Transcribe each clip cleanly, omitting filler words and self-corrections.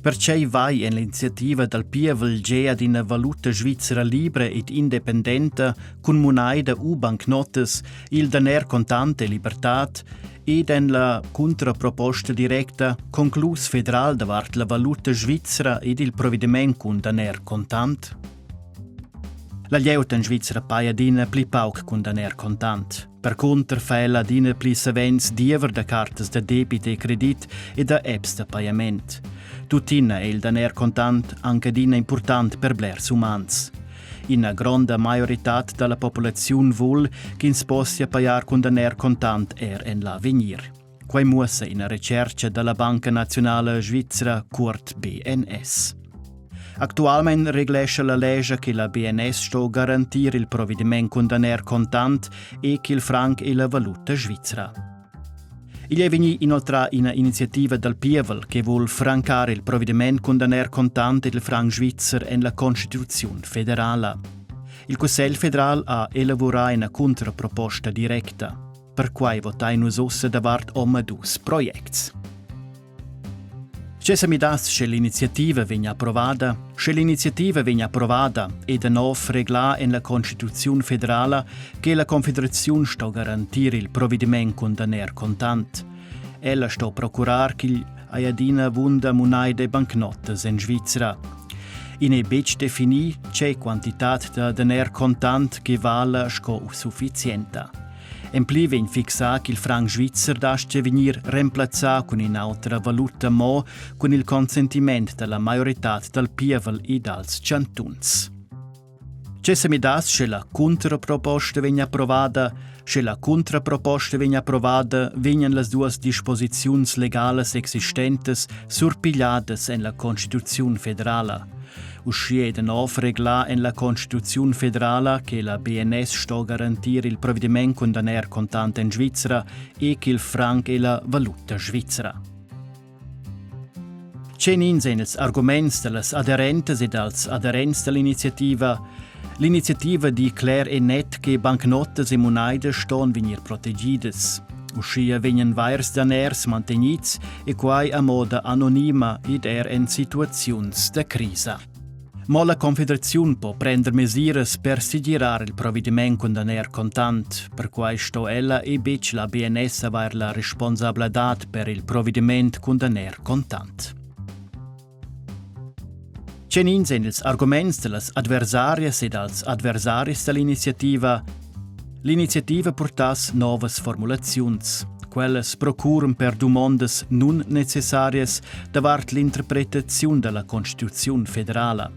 Pertgei vai en l'iniziativa dal pievel gea d'ina valuta svizra libra ed independenta cun munaida u bancnotas, il daner contant e libertad, ed en la cuntraproposta directa conclus federal davart la valuta svizra ed il provediment cun daner contant? La glieud en Svizra paja adina pli pauc cun daner contant. Percunter fa ella adina pli savens diever da cartas da debit e credit e da apps da pajament. Tuttina è il daner contant anc adina impurtant per blers umans. Ina gronda maioritad da la populaziun vul ch'ins possia pajar cun daner contant er en l'avegnir. Quai muossa ina retschertga da la Banca Naziunala Svizra, cuort BNS. Actualmein reglescha la lescha che la BNS sto garantir il provediment cun daner contant e ch'il franc è la valuta svizra. Igl è vegnì inoltrà ina iniziativa dal pievel che vul francar il provediment cun daner contant ed il franc svizzer en la Constituziun federala. Il Cussegl federal ha elavurà ina cuntraproposta directa. Perquai votain nus ussa davart omadus projects. Tge sa midass, sche l'iniziativa vegn approvada? Sche l'iniziativa vegn approvada e da nov reglà en la Constituziun federala che la Confederaziun sto garantir il provediment cun daner contant. Ella sto procurar ch'igl haja adina avunda munaida e bancnotas en Svizra. I n'è betg definì tge quantitad da daner contant che vala sco suffizienta. En pli vegn fixà ch'il franc svizzer dastga vegnir remplazzà cun in'autra valuta mo cun il consentiment da la maioritad dal pievel e dals chantuns. Tge sa midass, sche la cuntraproposta vegn approvada? Sche la cuntraproposta vegn approvada, vegnan las duas disposiziuns legalas existentes surpigliadas en la Constituziun federala. Uschia è da nov reglà en la Constituziun federala che la BNS sto garantir il provediment cun daner contant en Svizra e ch'il franc è la valuta svizra. Tgenins èn ils arguments da las aderentas e dals aderents da l'iniziativa? L'iniziativa di cler e net che bancnotas e munaidas ston vegnir protegidas. Uschia vegnan vairs daners mantegnids e quai a moda anonima ed er en situaziuns da crisa. Mo la Confederaziun po prender mesiras per segirar il provediment cun daner contant. Perquai sto ella e betg la BNS avair la responsabladad per il provediment cun daner contant. Tgenins èn ils arguments da las adversarias e dals adversaris da l'iniziativa? L'iniziativa purtass novas formulaziuns. Quellas procuran per dumondas nunnecessarias davart l'interpretaziun da la Constituziun federala.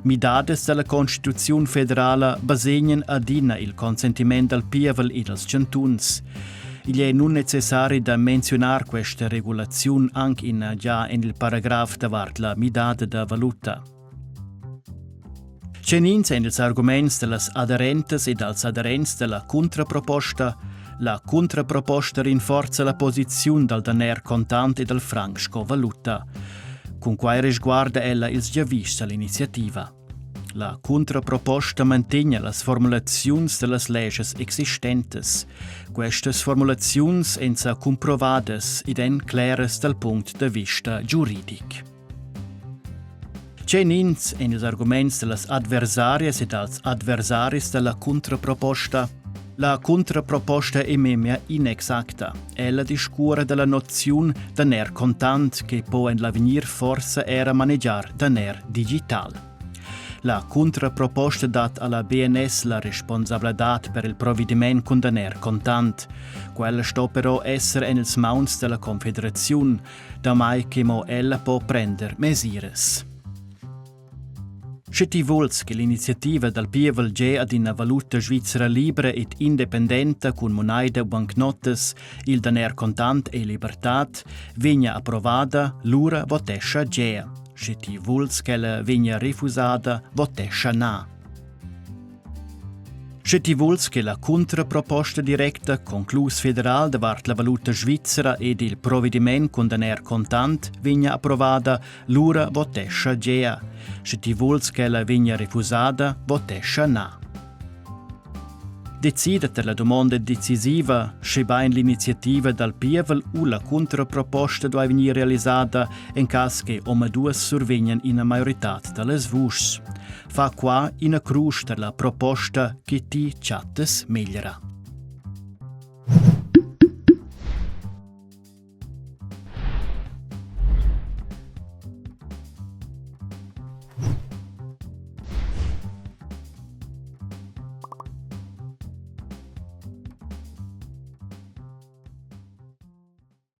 Midadas da la Constituziun federala basegnan adina il consentiment dal pievel e dals chantuns. Igl è nunnecessari da menziunar questa regulaziun anc ina gia en il paragraf davart la midada da valuta. Tgenins èn ils arguments da las aderentas e dals aderents da la cuntraproposta? La cuntraproposta rinforza la posiziun dal daner contant e dal franc sco valuta. Cun quai resguarda ella ils giavischs da l'iniziativa. La cuntraproposta mantegna las formulaziuns da las leschas existentes. Questas formulaziuns èn sa cumprovadas ed èn cleras dal punct da vista giuridic. Tgenins èn ils arguments da las adversarias e dals adversaris da la cuntraproposta? La cuntraproposta è memia inexacta. Ella discurra da la noziun daner contant che po en l'avegnir forsa era manegiar daner digital. La cuntraproposta dat alla BNS la responsabladad per il provediment cun daner contant. Quella sto però esser en ils mauns della Confederaziun, damai che mo ella po prender mesiras. Sche ti vuls che l'iniziativa dal pievel gea ad ina valuta svizra libra ed independenta cun munaida u bancnotas, il daner contant e libertad, vegna approvada, lura votescha gea. Sche ti vuls ch'ella vegna refusada, votescha na. Sche ti vuls che la cuntraproposta directa conclus federal davart la valuta svizra ed il provediment cun daner contant vegna approvada, lura votescha gea. Sche ti vuls ch'ella vegna refusada, votescha na. Decida tar la dumonda decisiva, schebain l'iniziativa dal pievel u la cuntraproposta duai vegnir realisada en cas che omaduas survegnan ina maioritad da las vuschs. Fa qua ina crusch tar la proposta che ti chattas meglra.